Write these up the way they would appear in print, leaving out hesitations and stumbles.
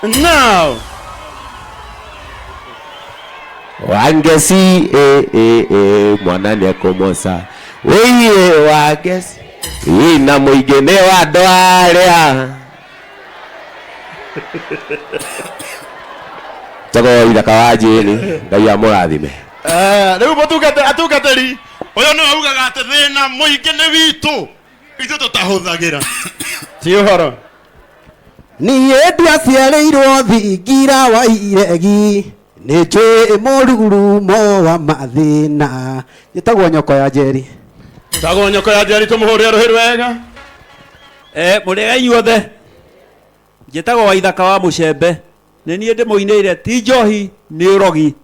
Now Wangeci eh, eh, eh, mwana nĩ ekũmoca wĩiĩ Wangeci ĩ na mũingĩ nĩ wa andũ arĩa Tagwo ithaka wa Jane Ngai amũrathime. Eh, rĩu mũtungate atungatĩri ũyũ nĩwe ugaga atĩ thĩna mũingĩ nĩ witũ ithuĩ tũtahũthagĩra ti ũhoro. Niĩ ndiaciarĩirwo thingira wa iregi, nĩ njũĩ mũrurumo wa mathĩna. Njĩtagwo Nyoko ya Njeri. Tagwo Nyoko ya Njeri, tũmũhũrĩre rũhĩ rwega. Mũrĩega inyuothe, njĩtagwo Waithaka wa Mũcembe, nĩ niĩ ndĩmũinĩire ti njohi nĩ ũrogi.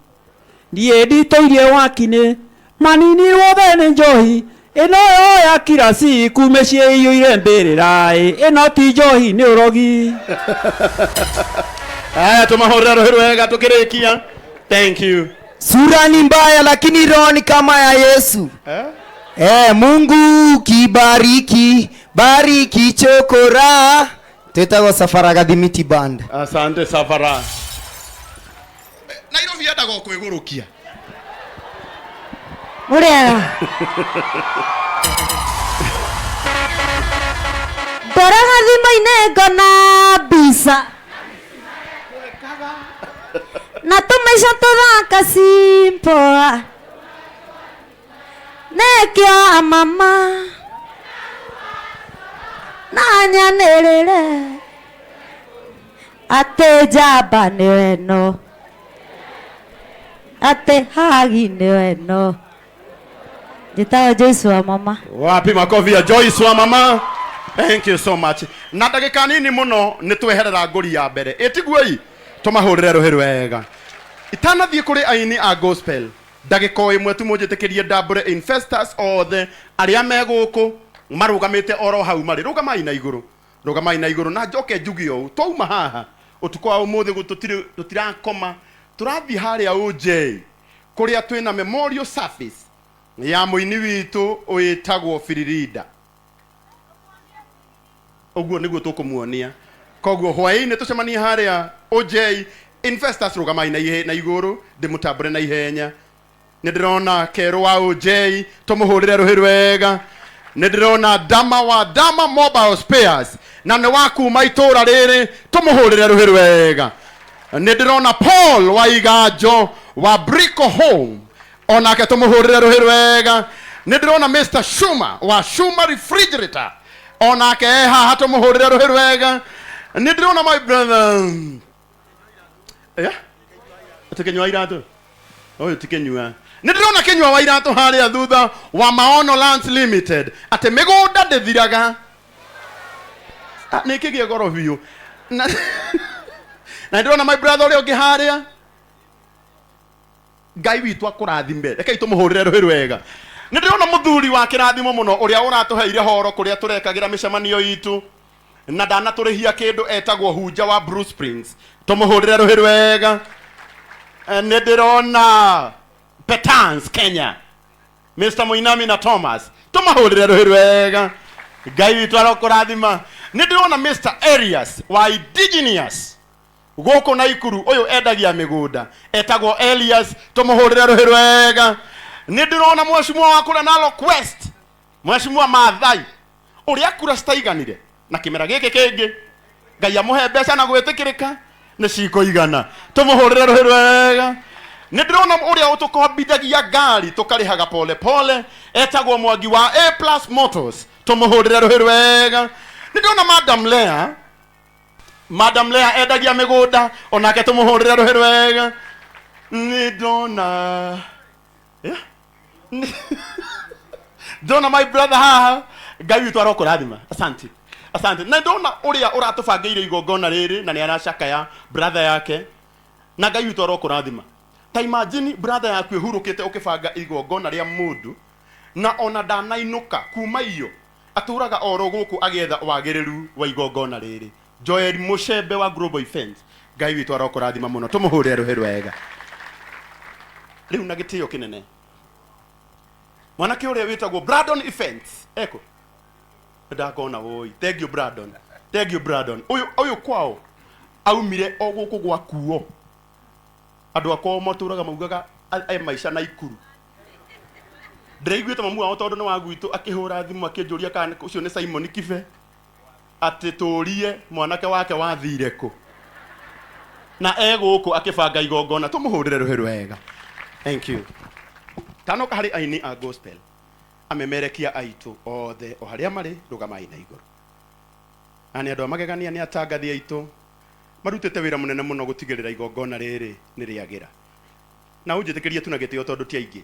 Niĩ nditũirie wakinĩ maninirwo othe nĩ njohi ĩno yo ya kirasi ku mĩciĩ iyũire mbĩrĩra ĩ ĩno ti njohi nĩ ũrogi. Haya, tũmahũrĩre rũhĩ rwega tũkĩrĩkia. Thank you. Sura ni mbaya lakini roho ni kama ya Yesu. Eh? Mungu kibariki, bariki chokora. Twĩtagwo Safara Gathimiti Band. Asante Safara. Nairobi yendaga o kwĩgũrũkia. Mũrĩega. Ndoraga thimũ-inĩ ngona mbica na tũmaica tũthaka simple nekĩo mama na nyanĩrĩre atĩ njamba nĩwe no atĩ hagi nĩwe no. Njĩtagwo Joyce wa mama. Wapi makofi ya Joyce wa mama? Thank you so much. Na ndagĩka nini mũno nĩ tweherera ngũri ya mbere. Ĩtiguoi tũmahũrĩre rũhĩ rwega. Itanathiĩ kũrĩ aini a gospel, ndagĩka o ĩmwe tu mũnjĩtĩkĩrie ndambũre investors othe arĩa me gũkũ marũgamĩte oro hau marĩ. Rũgamai na igũrũ. Rũgamai na igũrũ na njoke njuge ũũ. Twauma haha ũtukũ wa ũmũthĩ tũtirakoma. Tũrathiĩ harĩa OJ kũrĩa twĩna memorial service ya mũini witũ wĩtagwo Firirinda. Ũguo nĩguo tũkũmuonia. Koguo hwaĩ-inĩ tũcemanie harĩa OJ. Investors rũgamai na igũrũ ndĩmũtambũre na ihenya. Nĩ ndĩrona Kerũ wa OJ, tũmũhũrĩre rũhĩ rwega. Nĩ ndĩrona Dama wa Dama Mobile Spares na nĩ wa kuma itũra rĩrĩ, tũmũhũrĩre rũhĩ rwega. Nĩ ndĩrona Paul wa Iganjo wa Brico Home, onake tũmũhũrĩre rũhĩ rwega. Nĩ ndĩrona Mr Shuma wa Shuma Refrigerator, onake e haha, tũmũhũrĩre rũhĩ rwega. Nĩ ndĩrona my brother yeah? Tũkĩnyua iratũ ũyũ ti kĩnyua. Nĩ ndĩrona kĩnyua wa iratũ harĩa thutha wa Maono Lands Limited, atĩ mĩgũnda ndĩthiraga. Nĩ kĩgĩe goro biũ. Na ndĩrona my brother ũrĩa ũngĩ harĩa. Ngai witũ akũrathime. Rekei tũmũhũrĩre rũhĩ rwega. Nĩ ndĩrona mũthuri wa kĩrathimo mũno ũrĩa ũratũheire horo kũrĩa tũrekagĩra mĩcemanio itũ na ndanatũrĩhia kĩndũ, etagwo Hunja wa Blue Springs, tũmũhũrĩre rũhĩ rwega. Nĩ ndĩrona Petans Kenya, Mr Muinami na Thomas, tũmahũrĩre rũhĩ rwega. Ngai witũ arokũrathima. Nĩ ndĩrona Mr Elias wa Indigenous gũkũ Naikuru, ũyũ endagia mĩgũnda, etagwo Elias, tũmũhũrĩre rũhĩ rwega. Nĩ ndĩrona mheshimiwa wa kũrĩa Narok West, mheshimiwa Maathai, ũrĩa kura citaiganire na kĩmera gĩkĩ kĩngĩ Ngai amũhe mbeca na gwĩtĩkĩrĩka nĩ cikũigana, tũmũhũrĩre rũhĩ rwega. Nĩ ndĩrona ũrĩa ũtũkombithagia ngari tũkarĩhaga pole pole, etagwo Mwangi wa A Plus Motors, tũmũhũrĩre rũhĩ rwega. Nĩ ndĩrona Madam Lea, Madam Lea endagia mĩgũnda, onake tũmũhũrĩre rũhĩ rwega. Nĩ ndona Yeah. Ndona my brother haha, Ngai witũ arokũrathima. Asante, asante. Na ndona ũrĩa ũratũbangĩire igongona rĩrĩ na nĩ aracakaya brother yake, na Ngai witũ arokũrathima. Ta imagine brother yaku ĩhurũkĩte ũkĩbanga igongona rĩa mũndũ na ona ndanainũka kuma iyo atũraga oro gũkũ agĩetha wagĩrĩru wa igongona rĩrĩ. Joel Mushembe wa Global Events, Ngai witũ arokũrathima mũno, tũmũhũrĩre rũhĩ rwega. Rĩu na gĩtĩo kĩnene, mwanake ũrĩa wĩtagwo Brandon Events eko ndakona woi. Thank you Brandon, thank you Brandon. Ũyũ kwao Aumire o gũkũ gwakuo. Andũ akwa matũraga maugaga e maica na ikuru. Ndĩraiguĩte mamu wao tondũ nĩ wa gwitũ akĩhũra thimũ akĩnjũria kana ũcio nĩ Simon Kibe, atĩ tũrie mwanake wake wathire kũ na e gũkũ akĩbanga igongona. Tũmũhũrĩre rũhĩ rwega. Thank you. Tanoka harĩ aini a gospel, amemerekia aitũ othe o harĩa marĩ, rũgamai na igũrũ. Na nĩ andũ a magegania, nĩ atangathi aitũ marutĩte wĩra mũnene mũno gũtigĩrĩra igongona rĩrĩ nĩ rĩagĩra. Na ũnjĩtĩkĩrie tu na gĩtĩo, tondũ ti aingĩ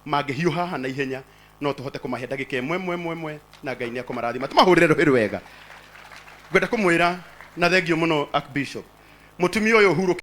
mangĩhiũha haha na ihenya, no tũhote kũmahe ndagĩka ĩmwe ĩmwe ĩmwe ĩmwe, na Ngai nĩ akũmarathima. Tũmahũrĩre rũhĩ rwega. Ngwenda kũmwĩra na thengio mũno, Archbishop, mũtumia ũyũ ũhurũkĩte.